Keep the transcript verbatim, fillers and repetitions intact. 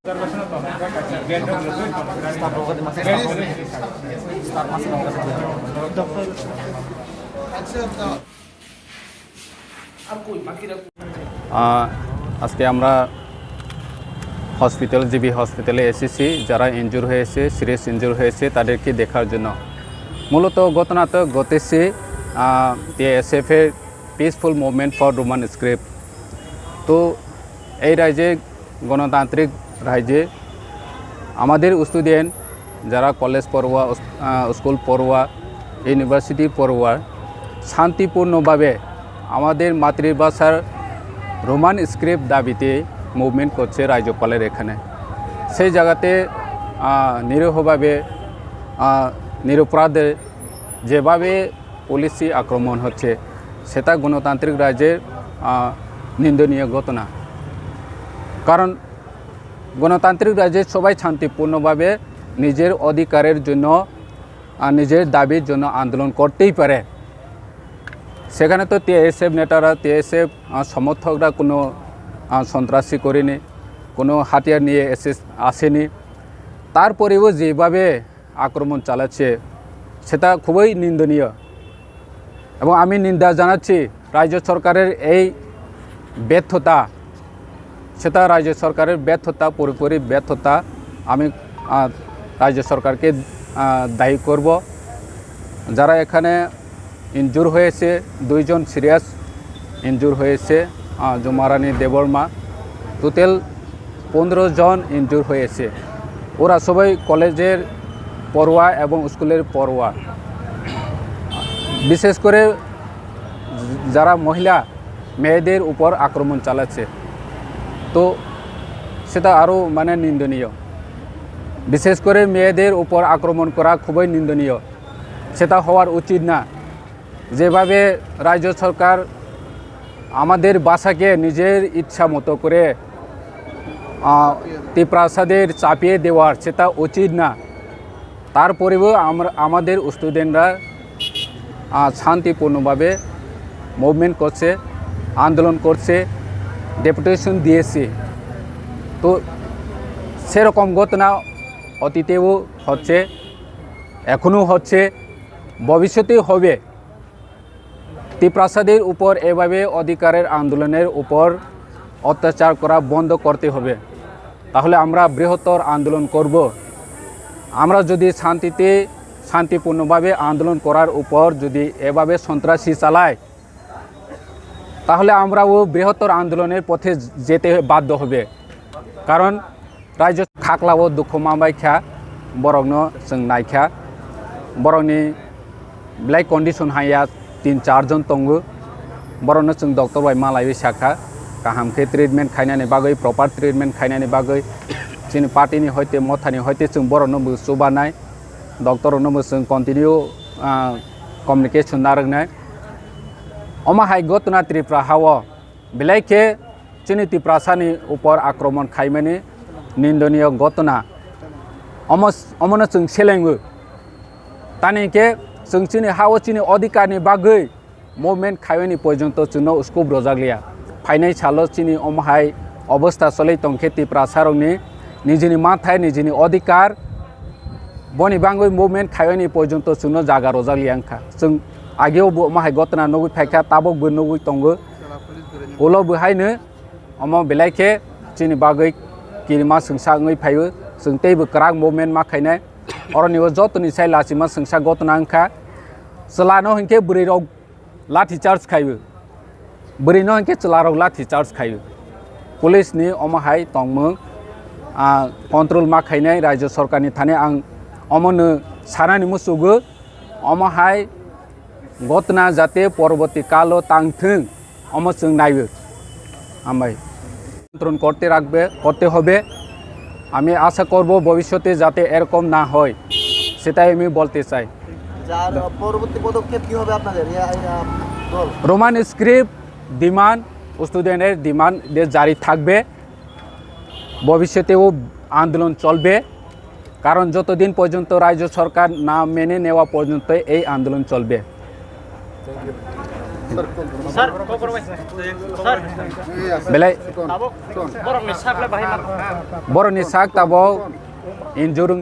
আহ, আজকে আমরা hospital, GB হসপিটালে এসেছি, যারা ইনজুর হয়েছে, সিরিয়াস ইনজুর হয়েছে, তাদেরকে দেখার জন্য। মূলত ঘটনা তো ঘটেছে, আহ, টিএসএফ এর peaceful movement for Roman script. তো এই রাজ্যে গণতান্ত্রিক রাজ্যে আমাদের স্টুডেন্ট, যারা কলেজ পড়ুয়া, উস-, আহ, স্কুল পড়ুয়া, ইউনিভার্সিটি পড়ুয়া, শান্তিপূর্ণভাবে আমাদের মাতৃভাষার রোমান স্ক্রিপ্ট দাবিতে মুভমেন্ট করছে রাজ্যপালের এখানে। সেই জায়গাতে, আহ, নিরীহভাবে, আহ, নিরপরাধে যেভাবে পুলিশি আক্রমণ হচ্ছে, সেটা গণতান্ত্রিক রাজ্যের, আহ, নিন্দনীয় ঘটনা। কারণ গণতান্ত্রিক রাজ্যে সবাই শান্তিপূর্ণভাবে নিজের অধিকারের জন্য, আহ, নিজের দাবির জন্য আন্দোলন করতেই পারে। সেখানে তো টিএসএফ নেতারা, টিএসএফ, আহ, সমর্থকরা কোনো, আহ, সন্ত্রাসী করেনি, কোনো হাতিয়ার নিয়ে এসে, আসেনি। তারপরেও যেভাবে আক্রমণ চালাচ্ছে, সেটা খুবই নিন্দনীয়। এবং আমি নিন্দা জানাচ্ছি রাজ্য সরকারের এই ব্যর্থতা, সেটা রাজ্য সরকারের ব্যর্থতা, পুরোপুরি ব্যর্থতা। আমি, আহ, রাজ্য সরকারকে, আহ, দায়ী করব। যারা এখানে ইনজুর হয়েছে, দুইজন সিরিয়াস ইনজুর হয়েছে, আহ, জুমারানী দেববর্মা। টোটাল পনেরো জন ইনজুর হয়েছে। ওরা সবাই কলেজের পড়ুয়া এবং স্কুলের পড়ুয়া। বিশেষ করে যারা মহিলা, মেয়েদের উপর আক্রমণ চালাচ্ছে, তো সেটা আরও, মানে, নিন্দনীয়। বিশেষ করে মেয়েদের উপর আক্রমণ করা খুবই নিন্দনীয়, সেটা হওয়ার উচিত না। যেভাবে রাজ্য সরকার আমাদের ভাষাকে নিজের ইচ্ছা মতো করে, আহ, তিপ্রাসাদের চাপিয়ে দেওয়ার, সেটা উচিত না। তারপরেও আমরা, আমাদের স্টুডেন্টরা, আহ, শান্তিপূর্ণভাবে মুভমেন্ট করছে, আন্দোলন করছে, ডেপুটেশন দিয়েছে। তো সেরকম ঘটনা অতীতেও হচ্ছে, এখনও হচ্ছে, ভবিষ্যতেও হবে। তিপ্রাসাদের উপর এভাবে অধিকারের আন্দোলনের উপর অত্যাচার করা বন্ধ করতে হবে, তাহলে আমরা বৃহত্তর আন্দোলন করব। আমরা যদি শান্তিতে, শান্তিপূর্ণভাবে আন্দোলন করার উপর যদি এভাবে সন্ত্রাসী চালায়, তাহলে আমরাও বৃহত্তর আন্দোলনের পথে যেতে বাধ্য হবে। কারণ রাজ্য খাকলাও দুঃখ manbai kha, borokno chwng nai kha, borokni belai condition haiya, tin char jon tongo, borokno chwng doctor bai malaiwi sakha, kaham khe treatment khainani bagwi, proper treatment khainani bagwi, chini party ni hoite, motha ni hoite chwng borokno bo chubanai, doctor rokno bo chwng continue, ah, communication narwknai. Omo hai gotna Tripura hao belai khe chini Tiprasani upor akromon khaimani nindoniyo gotna. Omo, omono chwng selengo. Tani khe chwng chini hao chini odhikarni bagwi movement khaiwani porjonto chwngno scope rwjakliya. Phainai salo chini omo hai obostha choli tongkhe Tiprasarokni nijini manthai, nijini odhikar, boni bagwi movement khaiwani porjonto chwngno jaga rwjakliya wngkha. Chwng ageo bo omo hai gotna nugwi phaikha, tabukbo nugwi tongo. Ulo bo haino omo belai khe chini bagwi kirima swngsa wngwi phaio. Chwng teibo kwrak movement ma khainai. Oroni o jotoni sai lachima swngsa gotna wngkha. Chwlano hinkhe bwrwirok lathi charge khaiwi. Bwrwino hinkhe chwlarok lathi charge khaiwi. Police ni omo hai tongmung, ah, control ma khainai rajyo sarkarni thani ang omono sanani muchugo. Omo hai gotna jate poroboti kalo tangthwng, omo chwng naiwi. Hambai. নিয়ন্ত্রণ করতে রাখবে, করতে হবে। আমি আশা করব ভবিষ্যতে যাতে এরকম না হয়, সেটাই আমি বলতে চাই। আচ্ছা, আর পরবর্তী পদক্ষেপ কি হবে আপনাদের? ইয়া, ইয়া, দল? রোমান স্ক্রিপ্ট ডিমান্ড, স্টুডেন্টের ডিমান্ড জারি থাকবে, ভবিষ্যতেও আন্দোলন চলবে। কারণ যতদিন পর্যন্ত রাজ্য সরকার না মেনে নেওয়া পর্যন্ত এই আন্দোলন চলবে। Sir, kok korbai. Sir, belai tabuk borokni sak le bahai ma. Borokni sak tabuk injurung